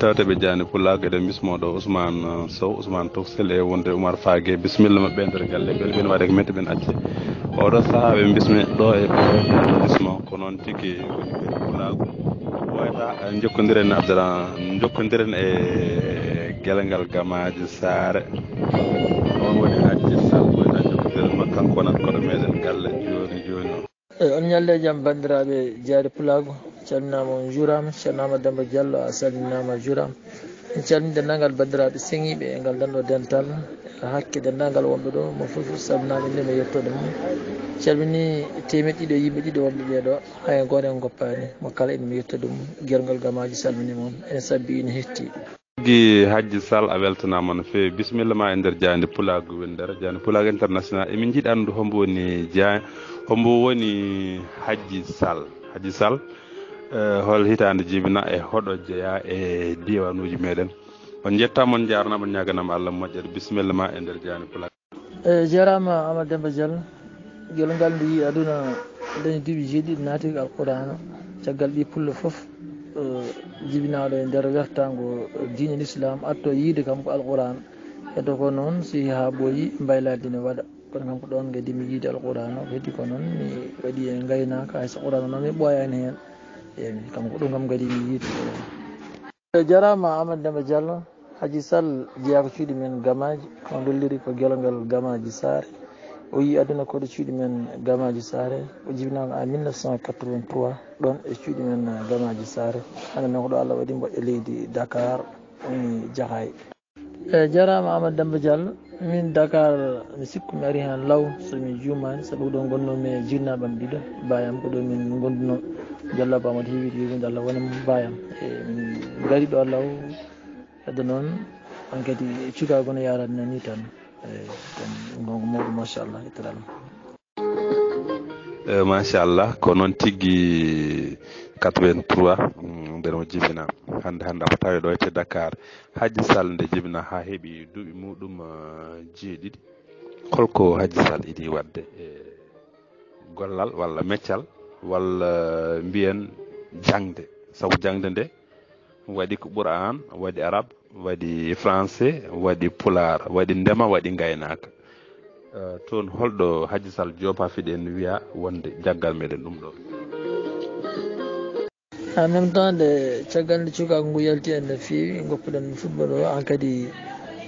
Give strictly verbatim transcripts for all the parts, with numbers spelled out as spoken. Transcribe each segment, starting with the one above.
Tawte ɓe jaani pulaagu, eɗen bismoo ɗo Ousmane Sow, Ousmane Toksel e wonde Oumar Fague. Bisimilla maɓɓe e nder galle, ɓen ɓen waɗe ko men to ɓen acce. Oɗo sahaa ɓe bismi ɗo e arrondissement, ko noon tigi woni ɓe pulaagu. Wayata jokkondiren Abdallah, jokkondiren e gelngal Gamaaji Saare. On woni Hajji Sall, wayata jokkondiren makko, kanko wonata koɗo meɗen galle jooni jooni o. Eyi, on ñalle e jam, banndiraaɓe Jaari Pulaagu. Calminaama, on njuuraama. Ceerno Amadou Demba Diallo, a salminaama, a juuraama. En calmini denndaangal banndiraaɓe seŋiiɓe e ngal ɗoo dental, e hakke denndaangal wonɓe ɗo, mo fof fof salminaama, innde mum e yettoode mum. Calmini teemeɗɗe ɗiɗo yimɓe ɗiɗo wonɓe ɓee ɗoo, hay gooto en ngoppaani. Mo kala, innde mum e yettoode mum. Gelngal Gamaaji salminiima on. Ene sabbi, ene hetti. Tigi Hajji Sall, a weltanaama no feewi. Bisimilla ma e nder jaaynde Pulaagu Winndere, jaaynde Pulaagu International. Emin njiɗi anndude hombo woni jaa-, hombo woni Hajji Sall. Hajji Sall, eh, hol hitaande jibina e hoɗo jeyaa e diiwanuuji meɗen? On njettaama, on njaaraama, on ñaaganaama Allah moƴƴere. Bisimilla ma e nder jaaynde Pulaagu. Eyi, jaaraama Amadou Demba Diallo. Gelngal nde yii aduna dañi duuɓi jeeɗiɗi, naati ko Alqur'aana. Caggal ɓii pullo fof, eh, jibinaaɗo e nder wertaango diine Lislaam, arto yiide kam ko Alqur'aana. Heddo ko noon, so yii haa ɓooyi, mbaylaade ne waɗa. Kono kam ko ɗoon ngadimi yiide Alqur'aana, ko heddi ko noon mi waɗi e ngaynaaka, hay so Qur'aana noon mi ɓooyaani heen. Eyi, kam ko ɗum kam ngadimi yiide. Eyi, jaaraama Amadou Demba Diallo. Hajji Sall jeyaa ko cuuɗi men Gamaaji, kono lolliri ko gelngal Gamaaji Saare. O yii aduna ko ɗo cuuɗi men Gamaaji Saare. O jibinaama en mille neuf cent quatre-vingt-trois, ɗoon e cuuɗi men Gamaaji Saare. Hannde noon ko ɗo Allah waɗi mbo e leydi Dakar, woni Jaxaay. Eyi, jaaraama Amadou Demba Diallo. Min Dakar, mi sikku mi ari heen law, so mi juumaani, sabu ko ɗo ngonnoomi e jinnaaɓe am ɗiɗo, baay am ko ɗo min ngondunoo. Jalla Ba Amadou Hiwi Hiwi, Allah wona mo baay am. E min ngari ɗo law, heddo noon, on kadi cukaagu no yaarani ni tan. E tan ngongo mawɗo, machallah, ittoɗaa ɗum. Eh, machallah, ko noon tigi quatre-vingt-trois, mm, nder mo jibina hannde, hannde a fotaani ɗo e Dakar. Hajji Sall nde jibina haa heɓi duuɓi muɗum, eh, jeeɗiɗi. Holko Hajji Sall yiɗi waɗde e gollal walla meccal walla mbiyen jaŋde? Sabu jaŋde nde waɗi ko Qur'aan, waɗi Arab, waɗi Français, waɗi Pulaar, waɗi ndema, waɗi ngaynaaka. Eh, toon holɗo Hajji Sall Joopa fiɗen wiya wonde jaggal meɗen ɗum ɗo? En même temps, nde caggal nde cukaagu ngu yalti en no feewi, ngoppuɗen football o, aan kadi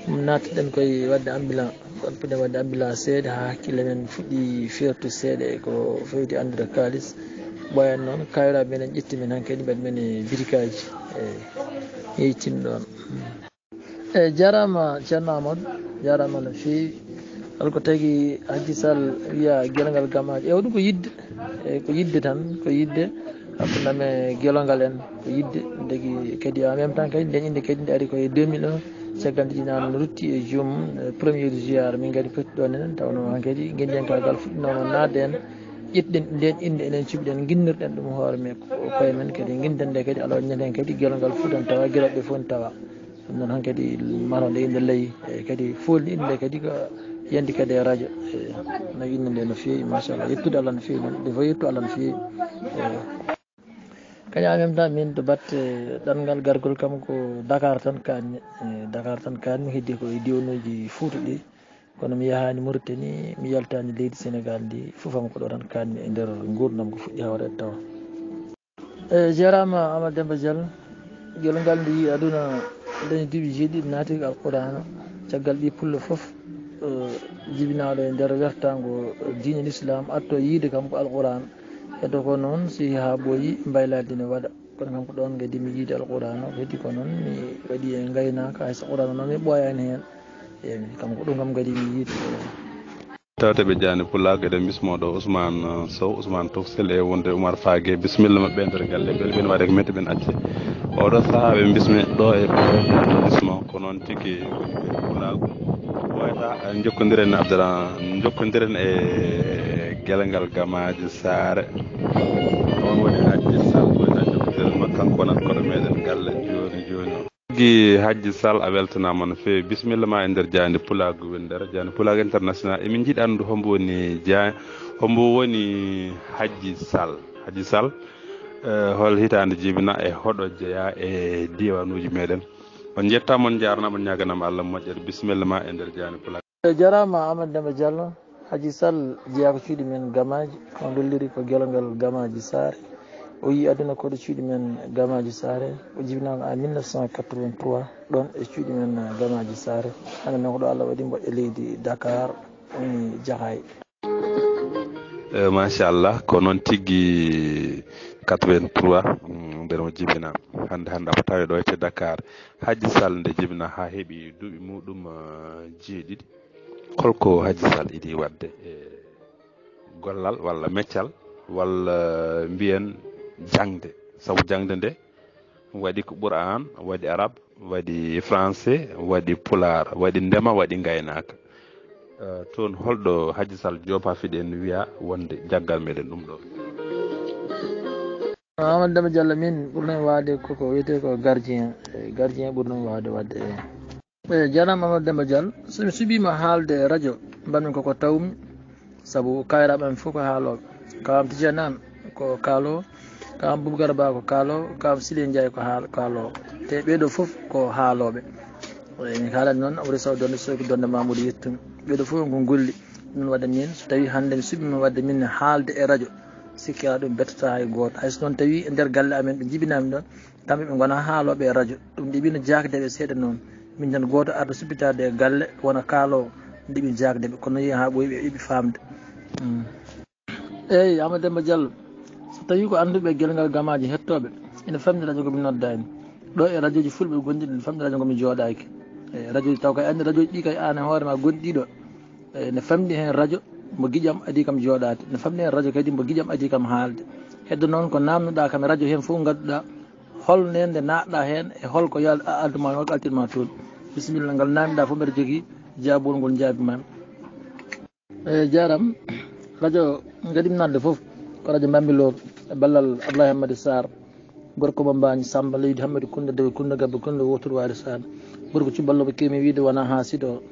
naattuɗen koye waɗde ambulant. Ngoppuɗen waɗde ambulant seeɗa haa hakkille men fuɗɗi feertude seeɗa e ko feewti anndude kaalis. Ɓooyan noon, kayra meɗen ƴetti men hankadi mbaɗi men e bitikaaji. Eyi, yeytin ɗoon. Eyi, jaaraama Ceerno Amadou, jaaraama no feewi. Hol ko tagi Hajji Sall wiya gelngal Gamaaji? Ewa, ɗum ko yiɗde, eyi, ko yiɗde tan, ko yiɗde hakkunde am e gelongal en, ko yiɗde. Ɗum tagi kadi en même temps kadi nden innde kadi nde ari ko e deux mille un, caggal nde jibinaama no rutti e joomum, eh, premier juillet min kadi poti ɗoon enen, tawnoo hankadi ngenndiyankaagal fuɗɗinooma naatde en, ƴettuɗen nden innde enen cuɓiɗen, nginnirɗen ɗum hoore men, ko koye men kadi nginden nde kadi, Allah waɗi enen kadi gelongal fuɗɗan tawa gelooɓe fof ne tawa. Ɗum noon hankadi maro nde inde ley, e kadi foolni inde kadi ko yandi kadi e radio. E no inde nde no feewi, machallah. Yettude Allah no feewi noon, ɗe fof yettu Allah no feewi. E kañum en même temps min to batte ɗanngal gargol kam ko Dakar tan kaanmi. E Dakar tan kaanmi, heddi ko e diwanuuji Fuuta ɗi. Kono mi yahaani Mauritanie, mi yaltaani leydi Sénégal ndi, fof am ko ɗo tan kaanmi e nder nguurndam ko fuɗɗi hawreede tawa. Eyi, jaaraama Amadou Demba Diallo. Gelngal nde yii aduna dañi duuɓi jeeɗiɗi, naati ko Alqur'aana. Caggal ɓii pullo fof, eh, jibinaaɗo e nder wertaango diine Lislaam, arto yiide kam ko Alqur'aana. Heddo ko noon, so yii haa ɓooyi, mbaylaade ne waɗa. Kono kam ko ɗoon ngadimi yiide Alqur'aana, ko heddi ko noon mi waɗi e ngaynaaka, hay so Qur'aana noon mi ɓooyaani heen. Eyi, kam ko ɗum kam ngadimi yiide. Tawte ɓe jaani pulaagu, eɗen bismoo ɗo Ousmane, eh, Sow, Ousmane Toksel e wonde Oumar Fague. Bisimilla maɓɓe e nder galle, ɓen ɓen waɗe ko men to ɓen acce. Oɗo sahaa ɓe bismi ɗo e arrondissement, ko noon tigi woni ɓe pulaagu. Wayata, eh, jokkondiren Abdallah, jokkondiren e gelngal Gamaaji Saare. On woni Hajji Sall, wayata jokkondiren makko, kanko wonata koɗo meɗen galle jooni jooni o. Tigi Hajji Sall, a weltanaama no feewi. Bisimilla ma e nder jaaynde Pulaagu Winndere, jaaynde Pulaagu International. Emin njiɗi anndude hombo woni jaa-, hombo woni Hajji Sall. Hajji Sall, Eh, hol hitaande jibina e hoɗo jeyaa e diiwanuuji meɗen? On njettaa mon, njaarnaa mon, ñaaganaa mo Allah moƴƴere. Bisimilla ma e nder Jaani Pulaar. Eh, jaraama Amadou Demba Diallo. Haji Sall jeyaa ko cuuɗi men Gamaaji, on lolliri ko gelongal Gamaaji Saare. O yii aduna ko ɗo cuuɗi men Gamaaji Saare. O jibinaama en mille neuf cent quatre-vingt-trois, ɗon e cuuɗi men, eh, Gamaaji Saare. Hannde noon ko ɗo Allah waɗi mbo e leydi Dakar, woni Jaxaay. Eh, machallah, ko noon tigi. Quatre-vingt-trois, mm, nder mo jibina hannde, hannde aɓa tawi ɗo e Dakar. Haji Sall nde jibina haa heɓi duuɓi muɗum, eh, jeeɗiɗi. Holko Haji Sall idi waɗde e gollal walla meccal walla mbiyen jaŋde? Sabu jaŋde nde waɗi ko Qur'an, waɗi Arab, waɗi Français, waɗi Pulaar, waɗi ndema, waɗi ngaynaaka. Eh, toon holɗo Haji Sall Joop Afiɗi en wiya wonde jaggal meɗen ɗum ɗo? Amadou Demba Diallo, min ɓurno mi waawde koko wiyetee ko gardien. Eh, gardien ɓurno mi waawde waɗde, eh. Eh, jaraama Amadou Demba Diallo. So mi suɓiima haalde e radio, mbaɗmi koko tawmi, sabu kaayiraaɓe am fof ko haalooɓe. Kawam Tijani Aan ko kaaloowo, kawam Boubacar Ba ko kaaloowo, kawam Sile Ndiaye ko haal-, kaaloowo. Te ɓee ɗoo fof ko haalooɓe. Eh, mi haalani noon Amadou Sow Donde, Sow ko Donde Mamoudou yettumi. Ɓee ɗoo fof ko golli. Ɗum waɗa min, so tawii hannde mi suɓiima waɗde min haalde e radio, sikki alaa ɗum bettataa hay gooto. Hay so noon tawii e nder galle amen ɓe njibinaami ɗoon, kamɓe ɓe ngonaa haalooɓe e radio. Ɗum ɗiɓino jaakde ɓe seeɗa noon. Min tan gooto arta suɓitaade e galle wona kaaloowo, ɗiɓi jaakde ɓe. Kono yehi haa ɓooyi ɓe eɓi faamde. Mm. Eeyi, Amadou Demba Diallo, so tawii ko annduɓe gelngal Gamaaji hettooɓe, ina famɗi radio ngo mi noddaani. Ɗo e radioji fulɓe gonɗi, ina famɗi radio ngo mi jooɗaaki. E radioji taw kay anndi radioji ɗi kay aan e hoore ma gonɗi ɗo. E, ne famɗi heen radio mo giƴam adii kam jooɗaade. Ne famɗi heen radio kadi mo giƴam adii kam haalde. Heddo noon ko naamnuɗaa kam e radio heen fof ngadduɗaa, hol nde nde naatɗaa heen e hol ko yaal-, a-, addu ma, hol ko altiri ma toon. Bisimilla, ngal naamnuɗaa fof mbeɗa jogii jaabol ngol njaabi ma mi. Eeyi, jaaram. Radio ngaɗi mi naatde fof ko radio Bambilor e ballal Abdoulaye Hammadou Sarr, gorko mo Mbaañ, Samba Leydi, Hammadou Kounda, Dewi Kounda, Gabba Kounda, Wootur Waali Sarr. Gorko cuballo mo keemi wiide wona haasido.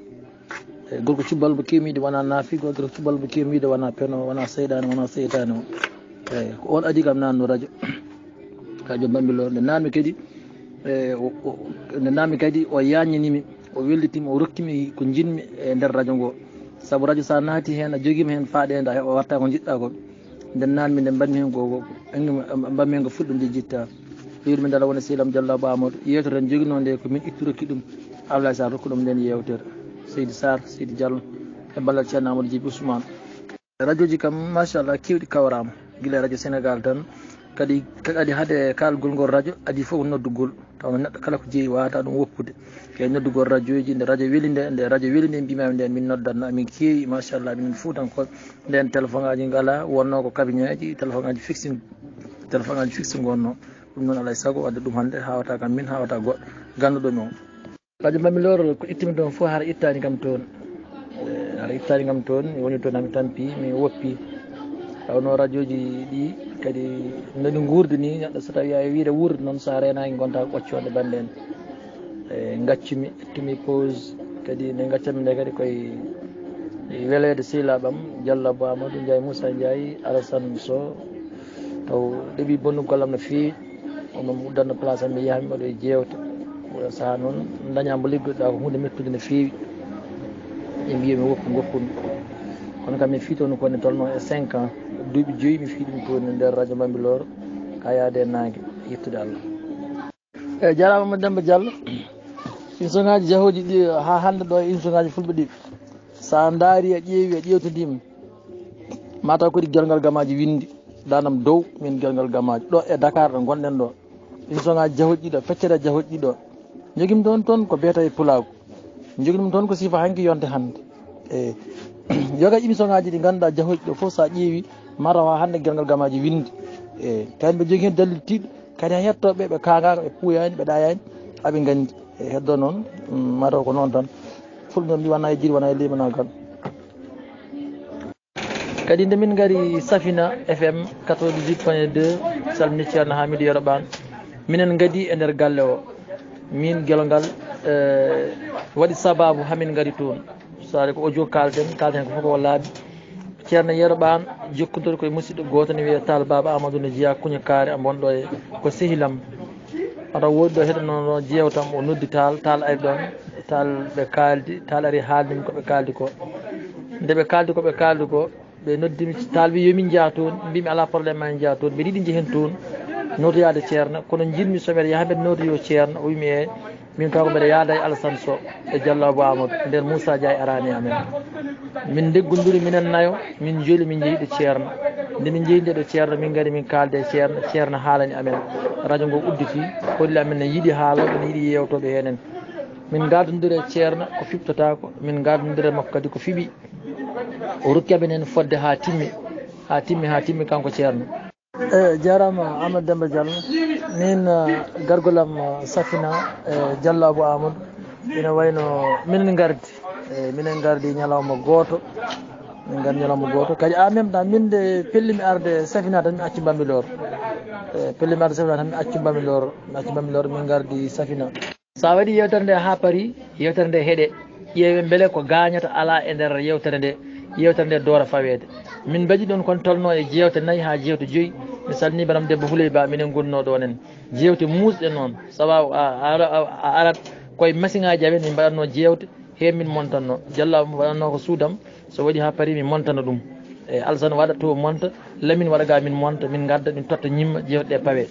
Eeyi, gorko cuballo mo keemi wiide wona naafigo, gorko cuballo mo keemi wiide wona peno, wona seyɗaane, wona seytaane o. Eeyi, ko on adii kam naatnu radio. Ka joom Bambilor, nde naatmi kadi, e, o, o, nde naatmi kadi, o yaññini mi, o welliti mi, o rokki mi ko njiɗmi e nder radio ngo. Sabu radio, so a naati heen, a jogiima heen faaɗeende, a heɓa, waɗta ko njiɗɗa ko. Nde naatmi, nde mbaɗmi heen ko, ko, mbaɗmi heen ko fuɗɗo nde jitta. Ɓeydu mi dala wona sehil am Diallo Ba Amadou. Yeewtere nde joginoo nde, ko min itti rokki ɗum. Ablaye Sarr rokku ɗum nden yeewtere. Seydi Sarr, Seydi Diallo, e ballal Ceerno Amadou Djiby Ousmane. Radioji kam, machallah, keewɗi kawraama. Gila radio Sénégal tan, kadi, kadi hade kaalgol ngol radio, adii fof ko noddugol. Taw neɗɗo kala ko jeyi waawata ɗum woppude. Kay noddugol radioji, nde radio weli nde, nde radio weli nde, mbiimaami nde, min noddat, no amin keewi, machallah, minen Fuutankooɓe. Nden téléphone aji ngalaa, wonnoo ko kabineeji, téléphone aji fixe, téléphone aji fixe ngonnoo. Ɗum noon, alaa e sago, wadde ɗum hannde haawata kam min, haawata goɗɗo, ganduɗo mi o. Radio Bambilor ko ittumi toon fof, hara ittaani kam toon. Eh, hara ittaani kam toon, mi woni toon, hami tampi, mi woppi. Tawnoo radioji ɗi kadi no ɗi nguurdi ni, neɗɗo so tawi a wiide wuurde noon, so a reenaaki ngonta ko ɓoccoonde bannde en. Eh, ngaccumi, ittumi pause, kadi nde ngaccami nde kadi koye weleede sehilaaɓe am, Diallo Abou Amadou Ndiaye, Moussa Ndiaye, Alassane Sow, taw ɗeɓi bonnugol am no feewi. Omo uddanno place am, mi yaha mi waɗoye jeewte. Oɗo sahaa noon dañaa mbo liggoɗaa ko huunde mettude no feewi. Ɓe mbiya mi woppu, ngoppumi. Kono kam mi fii toon ko ne tolno e cinq ans, duuɓi joyi mi fii ɗum toon e nder radio Bambilor, ka yaade e naange, yettude Allah. Eeyi, jaraama mo Demba Diallo. Émission ngaaji jahooji ɗi haa hannde ɗo e émission ngaaji fulɓe ɗi, so a ndaari, a ƴeewi, a ƴeewtodiima, ma taw kadi gelngal Gamaaji winndi, daanam dow, min gelngal Gamaaji. Ɗo e Dakar ɗo ngonɗen ɗo, émission ngaaji jahooji ɗi ɗo, feccere jahooji ɗi ɗo, njogimi toon, toon ko beeta e pulaagu. Njogimi ɗum toon ko sifa hanki yonde hannde. Eeyi. Yoga émission ngaaji ɗi ngannduɗaa jahooji ɗo fof, so a ƴeewi, ma taw haa hannde gelngal Gamaaji winndi. Eeyi. Kadi mbeɗa jogii heen dalil tiiɗɗo, kadi hay hettooɓe ɓe kaangaaka, ɓe puuyaani, ɓe ɗaayaani, aɓe nganndi. E heddo noon, mm, mataw ko noon tan. Fulɓe noon mbi wona e jiiɗi, wona e leeɓanagal. Kadi nde min ngari Safina F M quatre-vingt-dix-huit point deux, salmini Ceerno Hamidou Yero Ɓaan. Minen ngadi e nder galle o. Min gelongal, eh, waɗi sababu hamin ngari toon. Saare ko audio kalten, kalten ko fof ko laaɓi. Ceerno Yero Ɓaan, jokkondiral ko e musidɗo gooto ne wiyee Taal Baaba Amadou, ne jeyaa Kuña Kaare, a bonɗo e ko sehilam. Aɗa woodi ɗo heɗo noon ɗo jeewtam, o noddi Taal, Taal ari ɗoon, Taal ɓe kaaldi, Taal ari haaldi min ko ɓe kaaldi ko. Nde ɓe kaaldi ko ɓe kaaldi ko, ɓe noddi mi, Taal wi yo min njaha toon, mbi mi alaa problème ma en njaha toon, mbiɗa yiɗi njehen toon, notoyaade Ceerno, kono njiɗmi so mbeɗa yaha mbeɗa notoyoo Ceerno, o wi mi eey. Min taw ko mbeɗa yaada e Alassane Sow e Diallo Abou Amadou, nden Moussa Dia e arani amen. Min ndeggondiri minen nayo, min joli min njehi ɗo Ceerno. Nde min njehi nde ɗo Ceerno, min ngari min kaalde e Ceerno, Ceerno haalani amen. Radio ngo udditi, holli amen ne yiɗi haalooɓe, ne yiɗi yeewtooɓe heen en. Min ngaadondiri e Ceerno ko fiɓtotaako, min ngaadondiri e makko kadi ko fiɓi. O rokki amen heen fodde haa timmi, haa timmi, haa timmi kanko Ceerno. Eyi, jaaraama Amadou Demba Diallo. Min, eh, gargol am, eh, Safina, eh, Diallo Abou Amadou. Ina wayno minen ngardi, eh, minen ngardi ñalawma gooto. Min ngardi ñalawma gooto. Kadi en même temps, min nde pellimi arde Safina tan mi acci Bambilor. Eh, pellimi arde Safina tan mi acci Bambilor, mi acci Bambilor, min ngardi Safina. So a waɗii yeewtere nde haa parii, yeewtere nde heɗe, ƴeewe mbele ko gaañata alaa e nder yeewtere nde, yeewtere nde doora faweede. Min mbaɗi ɗoon kon tolnoo e jeewte nayi haa jeewte joyi. Mi salminii banam debbo Huley Ba, minen ngonnoo ɗoon en. Jeewte muusɗe noon, sabu a, a, a, a arat koye masiŋaaji amen, min mbaɗatnoo jeewte, heen min montannoo. Jalla mo waɗatnoo ko suudam, so waɗii haa parii, min montana ɗum. E Alsan waɗa to monta, Lamin waɗa ga min monta, min ngadda, min totta ñimma, jeewte ɗe pawe.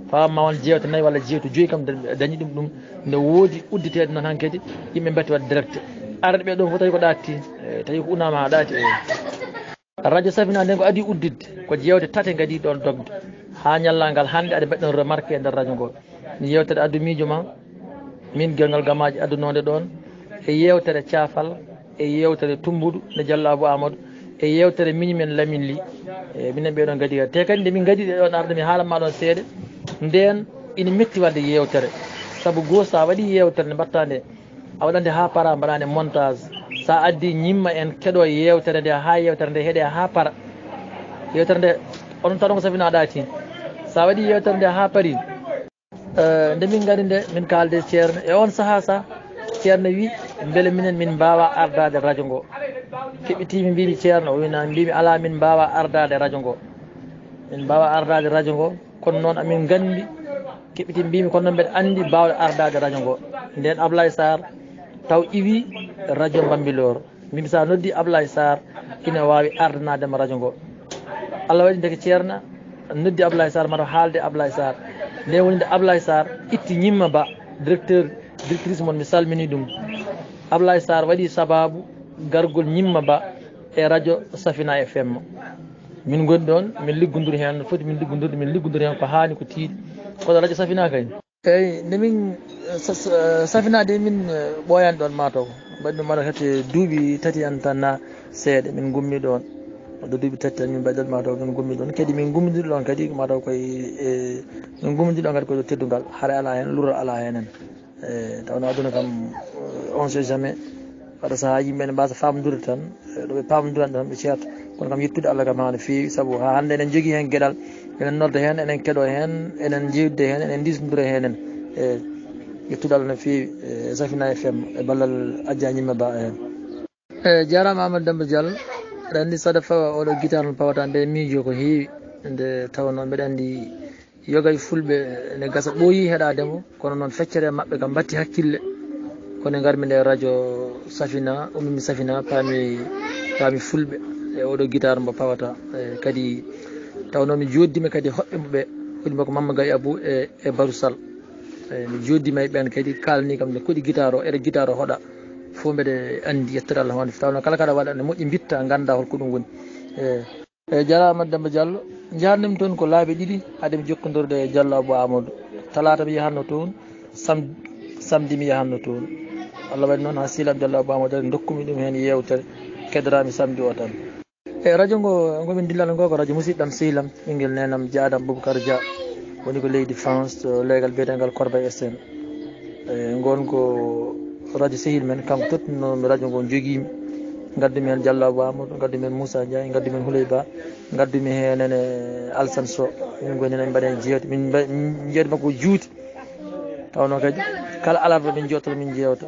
Faam ma won jeewte nayi walla jeewte joyi kam da-, dañi ɗum, ɗum ne woodi udditeede noon hankadi, yimɓe mbatti waɗde direct. Arde ɓe ɗoon fof tawi ko ɗaatti, e, tawi ko unaama haa ɗaatti, e. Radio Safina nden ko adii udditde, ko jeewte tate ngadii ɗoon dogde. Haa ñallal ngal hannde aɗa mbaɗi ɗoon remarque e nder radio ngo. Mi yeewtere addu miijo ma, min Gerngal Gamaaji addunoonde ɗoon, e yeewtere caafal, e yeewtere Tummbuɗo nde Jallo Abou Amadou, e yeewtere miñi men Lamine Ly, e minen ɓee ɗoo ngadi. Te kadi nde min ngadi ɗe ɗoon arde, mi haalan ma ɗoon seeɗa, ndeen ina metti waɗde yeewtere. Sabu goo, so a waɗii yeewtere nde mbaɗtaa nde, a waɗat nde haa para, mbaɗaa nde montage. So a addii ñimma en keɗoo yeewtere nde haa yeewtere nde heɗee haa para. Yeewtere nde, onon taw ɗon ko Safina ɗaati. So a waɗii yeewtere nde haa parii, Eh, nde min ngari nde, min kaalde Ceerno. E oon sahaa sa, Ceerno wi, mbele minen min mbaawa ardaade radio ngo. Keɓɓitiimi, mbiimi, "Ceerno?" O wi, "Naam." Mbiimi, "Alaa, min mbaawa ardaade radio ngo. Min mbaawa ardaade radio ngo, kono noon amin nganndi." Keɓɓitiimi, mbiimi, "Kono noon mbeɗa anndi baawɗo ardaade radio ngo." Ndeen Ablaye Sarr taw iwi radio Bambilor. Mbimi, so a noddi Ablaye Sarr, ina waawi ardanaade ma radio ngo. Allah waɗi ndeke Ceerno noddi Ablaye Sarr, mataw haalde Ablaye Sarr. Nde woni nde Ablaye Sarr itti Ñimma Ba, directeur, directrice mon, mi salmini ɗum. Ablaye Sarr waɗi sababu gargol Ñimma Ba e radio Safina F M. Min ngoni ɗoon, min liggondiri heen, no foti min liggondiri, min liggondiri heen ko haani, ko tiiɗi. Kono radio Safina kay. Eyi, nde min, sa-, sa-, Safina de min, eh, ɓooyaani ɗoon mataw. Mbaɗi ɗum mataw hette duuɓi tati en tan na seeɗa, min ngummi ɗoon. Wadde duuɓi tati tan min mbaɗi ɗoon mataw, min ngummi ɗoon. Kadi min ngummidiri ɗoon kadi mataw koye, eh, min ngummidiri ɗoon kadi koye teddungal. Hare alaa heen, lural alaa heen en. Eh, tawno aduna kam, eh, on sait jamais. Waɗa sahaa yimɓe ne mbasa faamdude tan, eh, ɗo ɓe paamduran tan ɓe ceerta. Kono kam yettude Allah kam haa no feewi, sabu haa hannde enen njogii heen geɗal, enen nodda heen, enen keɗoo heen, enen njeewtida heen, enen ndiisondira heen en. E yettude Allah no feewi, e Safina F M, e ballal Adja Ñimma Ba heen. E jaaraama Amadou Demba Diallo, aɗa anndi so aɗa fawa oɗo gitaar mo pawata nde miijo ko heewi, nde tawnoo mbeɗa anndi yoga e fulɓe ene gasa ɓooyi heɗaade mo, kono noon feccere maɓɓe kam mbatti hakkille. Kono ngarmi nde radio Safina, ummimi Safina, paami, paami fulɓe e oɗo gitaar mbo pawata. E kadi tawnoo mi jooddima kadi hoɓɓe mbo ɓe, hoɗi mbo ko Mamma Gaye Abou e, e Barou Sall. E mi jooddima e ɓeen kadi, kaalani kam nde koɗi gitaar o, eɗe gitaar o hoɗa. Fof mbeɗe anndi, yettere Allah wonde. Tawnoo kala kaɗa waɗa ne moƴƴi mbitta, ngannda holko ɗum woni. E Eyi, jaraama Demba Diallo. Njaarnimi toon ko laabi ɗiɗi hade mi jokkondorde e Diallo Abou Amadou. Talaata mi yahatno toon, sam-, samedi mi yahatno toon. Allah waɗi noon haa sehil am Diallo Abou Amadou ari, ndokkumi ɗum heen yeewtere, keddoraami samedi o tan. E radio ngo, ngo min dillata ngo ko radio musidɗo am, sehil am, ɓinngel neenam, jaadam Boubacar Dia, woni ko leydi France, to leegal biyeteengal Corbeil-Essonnes. E, ngon ko radio sehil men, kanko tottunoomi radio ngo, jogiimi. Ngaddumi heen Diallo Abou Amadou, ngaddumi heen Moussa Ndiaye, ngaddumi heen Houleye Ba, ngaddumi heen ene Alsane Sow. Min ngoni heen, min mbaɗi heen jeewte, min mba-, min jeewte makko juuti. Tawnoo kadi kala alarba min njooɗoto, min njeewta.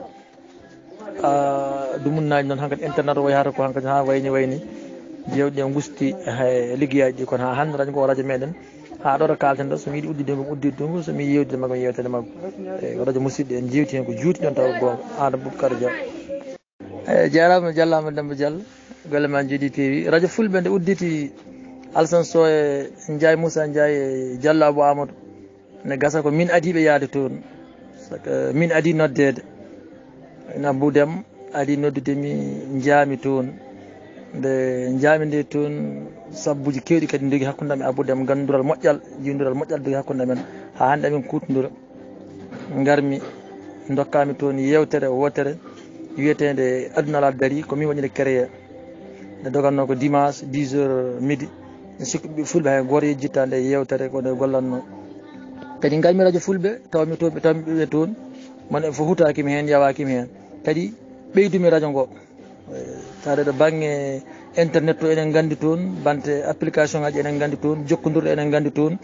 Ah, dumunnaaji noon, hankadi internet o wayi hata ko hankadi haa wayni, wayni. Jewɗe ɗe ngusti e liggeyaaji ɗi, kono haa hannde radio ngo ko radio meɗen. Haa ɗo to kaalten ɗo, so mi yiɗi udditde ɗum, udditde ɗum, so mi yiɗi yewtidde makko, mi yewtida makko. E radio musidɓe, en jewti heen ko juuti ɗon tawa goonga. Aadama Boubacar Dia. E jaaraama, jallaama Demba Diallo. Golle ma njooɗi peewi. Radio Fulɓe nde udditi Alsan Sow e Ndiaye Moussa Ndiaye e Diallo Abou Amadou. Ne gasa ko min adiiɓe yahde toon. Saka min adii noddeede. Ina Abou Dem adii noddude mi, njaami toon. Nde njaami nde toon, sabbuuji keewɗi kadi ndogi hakkunde am e Abou Dem, ganndural moƴƴal, jiwndiral moƴƴal dogi hakkunde amen. Haa hannde amin kuutondira. Ngarmi, ndokkaami toon yeewtere wootere wiyeteende Aduna Alaa Darii, ko min waɗi nde créé. Nde dogannoo ko dimanche, dix heures midi. Mi sikku ɓe fulɓe hay gooto yejjittaani nde yeewtere, ko nde gollannoo. Kadi ngarmi radio fulɓe, tawmi toon, ɓe tawmi ɓe toon. Mone fof hutaaki mi heen, yawaaki mi heen. Kadi ɓeydumi radio ngo. Eh, taade ɗo baŋnge internet to, enen nganndi toon, bante application ngaji enen nganndi toon, jokkondirɗo enen nganndi toon.